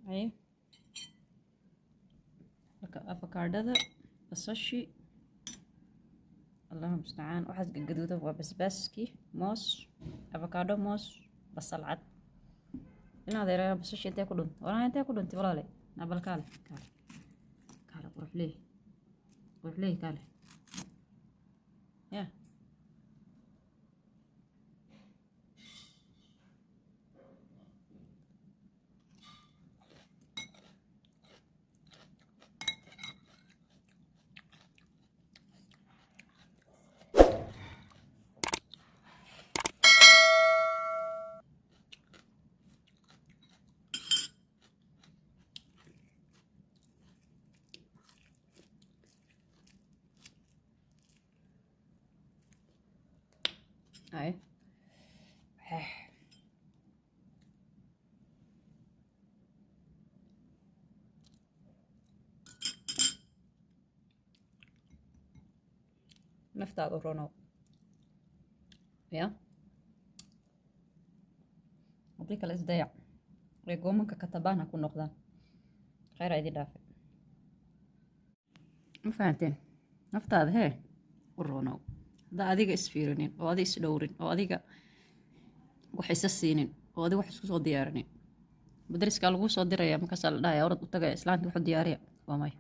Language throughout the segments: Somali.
Haye, marka afakaadhada, basashi, Allahu mustacaan, waxaas gaduudan waa basbaaskii, moos, avocado, moos, basal cad. Inaad yaraa basashi intee ku dhuntay? Walaa intee ku dhuntay, walaale? Nabal kaale, kaale, kaale, quruxley, quruxley, kaale ya. Ay. Naftaada u ronow ya, haddii kale isdayac ee goomanka katabaan ha ku noqdaan. Khayr aa idin dhaafay, ma fahanteen? Naftaada hee u ronow. Haddaa adiga isfiirinin oo adiga isdhowrin oo adiga wax isa siinin oo adiga wax isku soo diyaarinin, badriskaa laguu soo diraya, markaasaa la dhahaya orad u tagaya islaanta waxu diyaariya. Waa may,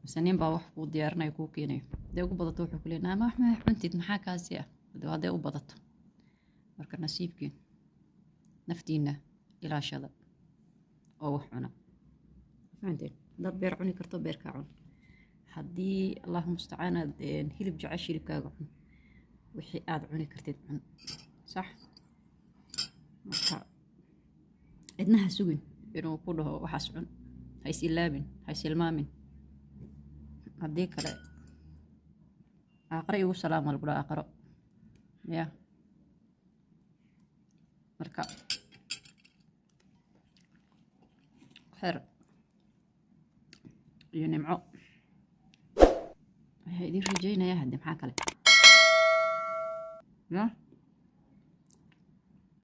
mise nin baa wax kuu diyaarinaya, kuu keenayo. Hadday ugu badato wuxuu ku leeyahay, "Naama, wax ma cuntid, maxaa kaasi ah?" Hadday u badato. Marka nasiibkiin, naftiina ilaashada oo wax cuna. Fahanteen? Haddaad beer cuni karto, beerkaa cun. Haddii, Allahu mustacaan, aad hilib jecesh, hilibkaaga cun. Wixii aad cuni kartid cun, sax. Marka cidna ha sugin inuu ku dhaho waxaas cun. Ha is ilaabin, ha is ilmaamin. Haddii kale aaqaro igu salaam waa lagu dhaha aaqaro ya. Marka xer iyo nimco ayaa idiin rajaynayaa. Hadde maxaa kale ya?